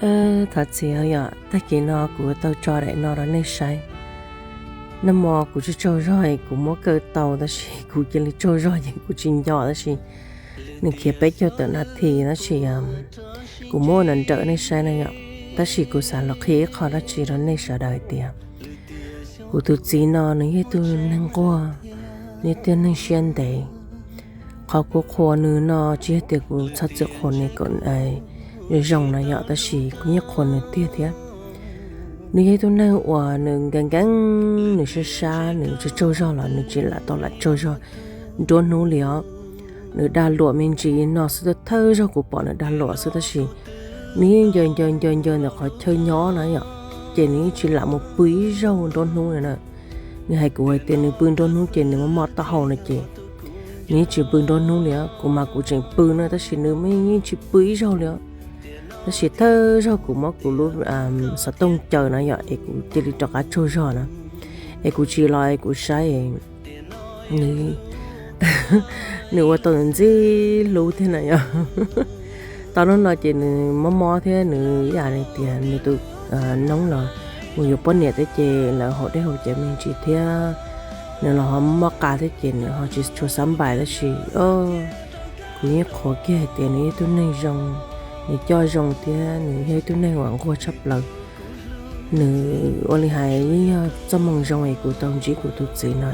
Thov txim yom, tag kis no kuv tau tso daim no rau nej saib. Nag hmo kuv tsaug tsaug zog es kuv muab kaw tau tab sis kuv cia li tsaug zog ces kuv tsis nco tab sis nws khiav peb caug tawm nas this tab sis kuv muab ua nrawm nej saib na yom. Tab sis kuv xav los qhia ib qho dab tsi rau nej sawv daws hais tias kuv tus txiv no nws yog ib tug neeg nquag, nws yog ib tug neeg siab ntev. Qhov kuv qhuas nws no tsis yog tias kuv txhob txwm qhuas nws kom zoo no yom, tab sis kuv yeej qhuas nws tiag thiab. Nws yog ib tug neeg uas nws nkees nkees, nws sab sab, nws tsaug tsaug zog los nws tsis lam tau lam tsaug zog nruab hnub li os. Nws dag luam me ntsis no xwb, thawj zaug kuv pom nws dag luam xwb tab sis nws yeej ncaws ncaws ncaws ncaws ntawm qhov chaw nyob na yom, ces nws yeej tsis lam mus pw ib zaug nruab hnub li na. Nws hais kuv hais tias nws pw nruab hnub ces nws muaj mob taub hau no ces nws yeej tsis pw nruab hnub li os. Kuv mas kuv tseem pw na tab sis nws yeej tsis pw ib zaug li os. Tab sis thawj zaug kuv muab kuv lub xov tooj caws na yom es kuv cia li rov qab tsaug zog na, es kuv tsis los es kuv saib nws, nws ua tau ntxim hlub thiab na yom. Tau hnub no ces nws mob mob thiab nws ib yam li tias nws tus noob los mus yuav poj niam thiab ces lawv haus dej haus cawv me ntsis thiab nws los ho mob qa thiab ces nws ho tsis tshua xab npais tab sis kuv yeej qhuas kiag hais tias nws yog ib tug neeg zoo, nws coj zoo thiab nws yog ib tug neeg uas nquag tshaj plaws. Nws ua li hais yeej yog txoj moo zoo es kuv tau ntsib kuv tus txiv no,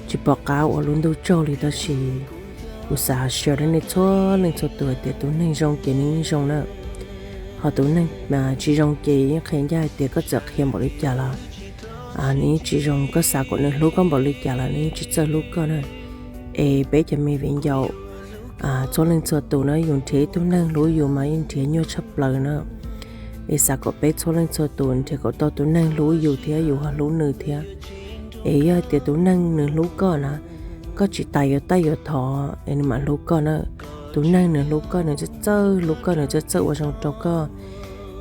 tsis pom qab ua lub ntuj tsaug li tab sis kuv xav share rau nej txhua leej txhua tus hais tias tus neeg zoo ces nws yeej zoo na, ho tus neeg tsis zoo ces yeej qhia ncaj hais tias koj txawm qhia npaum li cas los nws yeej tsis zoo, koj xav kom nws hlub koj npaum li cas los nws yeej tsis txawj hlub koj na. Es peb cov me viv ncaus txhua leej txhua tus na, yus nrhiav ib tug neeg hlub yus mas yeej nrhiav nyuaj tshaj plaws na. Es xav kom peb txhua leej txhua tus nrhiav kom tau tus neeg hlub yus thiab yus ho hlub nws thiab. Es yog hais tias tus neeg nws hlub koj na, koj tsis tas yuav taij yuav thov es nws mam hlub koj na. Tus neeg nws hlub koj, nws txawj txawj hlub koj, nws txawj txawj ua zoo rau koj,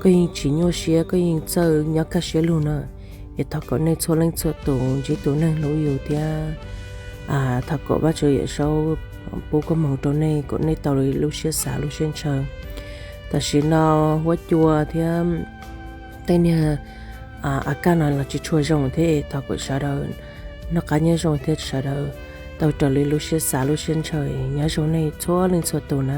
koj yeej tsis nyuaj siab, koj yeej txawj nyob kaj siab lug na. Es thov kom nej txhua leej txhua tus ntsib tus neeg hlub yus thiab thov kom Vajtswv Yawm Saub pub koob hmoov rau nej kom nej tau li lub siab xav lub siab ntshaw. Tam sim no huab cua thiab tej niag a kaj no los tsis tshua zoo thiab, thov kom sawv daws noj qab nyob zoo thiab sawv daws tau raws li lub siab xav lub siab ntshaw. Nyob zoo nej txhua leej txhua tus na.